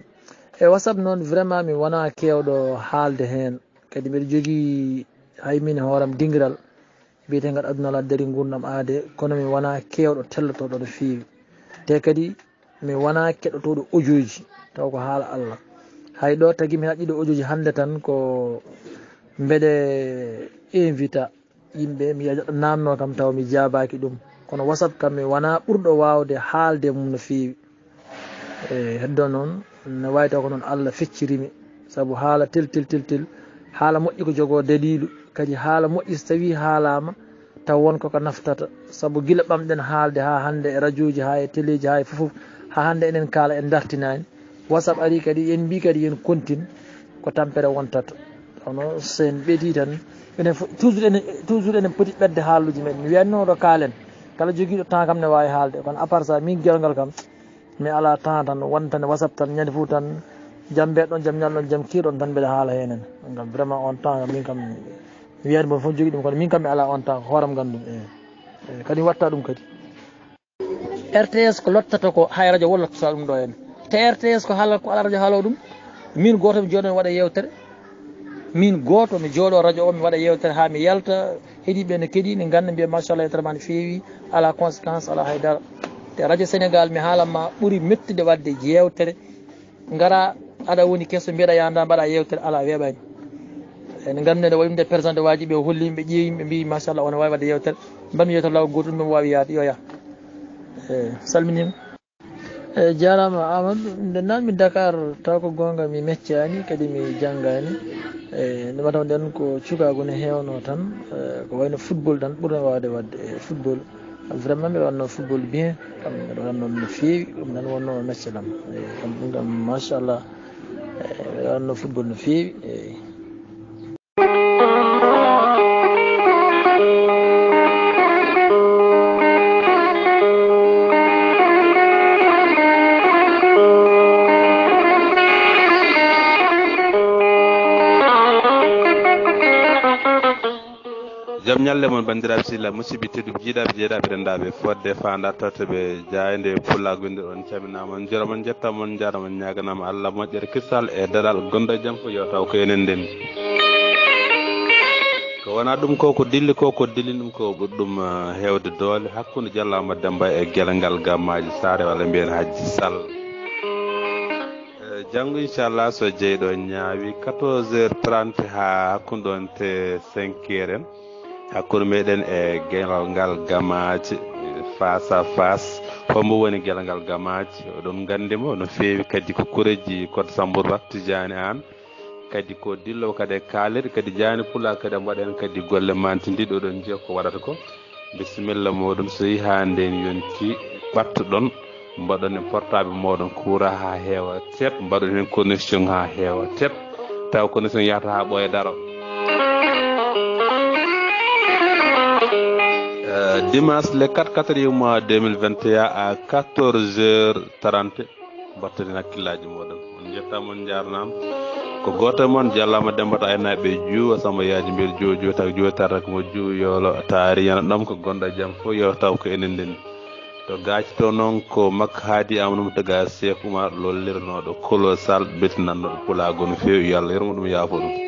E WhatsApp noon, vraiment, mi wonaa keewɗo haalde heen. Kadi mbiɗa jogii hay miin hooram dingiral biyeteengal Aduna Alaa Daari Nguurndam Aadee, kono mi wonaa keewɗo tellotooɗo no feewi. Te kadi mi wonaa keɗotooɗo audio ji, taw ko haala Allah. Hay ɗo tagi mi haɗi ɗo audio ji hannde tan ko mbeɗe invita yimɓe, mi yiya neɗɗo naamnoo kam taw mi jaabaaki ɗum. Kono WhatsApp kam mi wonaa ɓurɗo waawde haalde e mum no feewi. E heddo noon, no waawi taw ko noon Allah fecciri mi. Sabu haala tel, tel, tel, tel, haala moƴƴi ko jogoo daliilu. Kadi haala moƴƴi so tawii haalaama, taw won ko ko naftata. Sabu gila ɓamɗen haalde haa hannde e rajooji, haa e teleeji, haa e fof, haa hannde enen kaala en ndartinaani. WhatsApp ari kadi, en mbii kadi yen kontin ko tampere wontata. Kono so en ɓeydii tan, enen fof, toujours enen, toujours enen poti ɓetde haaluuji men. Mi wiyatnoo ɗo kaalen, kala jogiiɗo temps kam ne waawi haalde. Kono à part ça, min Gelngal kam, mi alaa temps tan, won tan e WhatsApp tan, ñande fof tan, jam mbeɗon, jam ñalɗon, jam kiirɗon tan mbeɗa haala heen. Ngam vraiment on temps kam, min kam, mi wiyaani mo fof jogii ɗum, kono min kam mi alaa on temps, ko hooram nganndu ɗum. Eey. Eey, kadi mi watta ɗum kadi. R T S ko lottata ko, hay radio won lottata ɗum ɗo heen. Te R T S ko haala, ko alaa radio haalo ɗum. Min gooto mi jooɗo mi waɗa yeewtere. Min gooto mi jooɗo radio o mi waɗa yeewtere haa mi yalta. Heɗiiɓe ne keɗii, ne ngannda, mbiya machallah, yeewtere ma ne feewi, alaa conséquence, alaa hay dara. Te radio Sénégal, mi haalan ma, ɓuri mettude waɗde yeewtere. Ngara, aɗa woni keso, mbiɗa yanda, mbaɗa yeewtere, alaa, weeɓaani. E, ne nganndu nde waɗi ɗum nde présenté waaji, ɓe holli, ɓe ƴeewi, ɓe mbii, machallah, omo waawi waɗde yeewtere. Mbaɗmi yeewtere laawol gooto, ɗum waawi yaade, yo yah. E, salminiima. E, jaaraama, Amadou. Nde naatmi Dakar, taw ko goonga, mi meccaani, kadi mi janngaani. E, nde mataw nden ko cukaagu ne heewnoo tan, e, ko wayno football tan ɓurno waawde waɗde, e, football. Vraiment, mbiɗa waɗno football bien, kam mbiɗa waɗno ɗum no feewi, ɗum tan wonno mecce lam. E, kam ɗum kam, machallah, e, mbiɗa waɗno football no feewi, eey. Jam ñalle mon, banndiraaɓe sehilaaɓe, musidɓe tedduɓe, jiidaɓe, jeeɗaɓe, rendaɓe, fodde, faanda, tawteɓe, jaaynde, pulla, gonde, on calminaama, on njuuraama, on njettaama, on njaaraama, on ñaaganaama Allah moƴƴere, kisal e daral, gonda jam fof yo taw ko enen ndeen. Ko wonaa ɗum ko, ko dilli ko, ko dilli ɗum ko ɓuri ɗum, eh, heewde doole hakkunde Jallo Amadou Demmba e Gelngal Gamaaji Saare, walla mbiyen Hajji Sall. Eh, janngo, inchallah, so jeyɗo ñaawi, quatorze heures trente haa hakkunde ɗoon te cinq heures en. Hakkunde meɗen e Gelngal Gamaaji, face à face. Hombo woni Gelngal Gamaaji? Oɗon nganndi mo no feewi, kadi ko kureji Code Sambour Ba Tijani Aan. Kadi ko dillo kadi e kaalirɗe, kadi jahani pulaar kadi mbaɗen kadi golle mantindiɗe, oɗon njiya ko waɗata ko. Bisimilla moɗon, so yehi haa ndeen yonti, ɓattoɗon, mbaɗon e portable moɗon courant haa heewa teep, mbaɗon heen connexion haa heewa teep, taw connexion yahata haa ɓooya daro. Euh, dimanche le quatre quatrième mois deux mille vingt et un à quatorze heures trente, mbaɗtoɗen hakkillaaji mooɗon. On njettaama, on njaarnaama. Ko gooto e mon, Jallaama Demmba to Aynaaɓe Juuwa, Samba Yaaji Mbel Juuwa, Juuwa tak Juuwa tarata ko mo Juuwa yoolo taari yana ɗam ko gonɗo jam fof yo taw ko enen ndeni. To Gaaci to noon ko makko Haadi Amadou mo to Gaaci Seek Umar lollirnooɗo Kolo Sall, beltinannooɗo pulaagu no feewi, yo Allah yurmo ɗum, yaafo ɗum.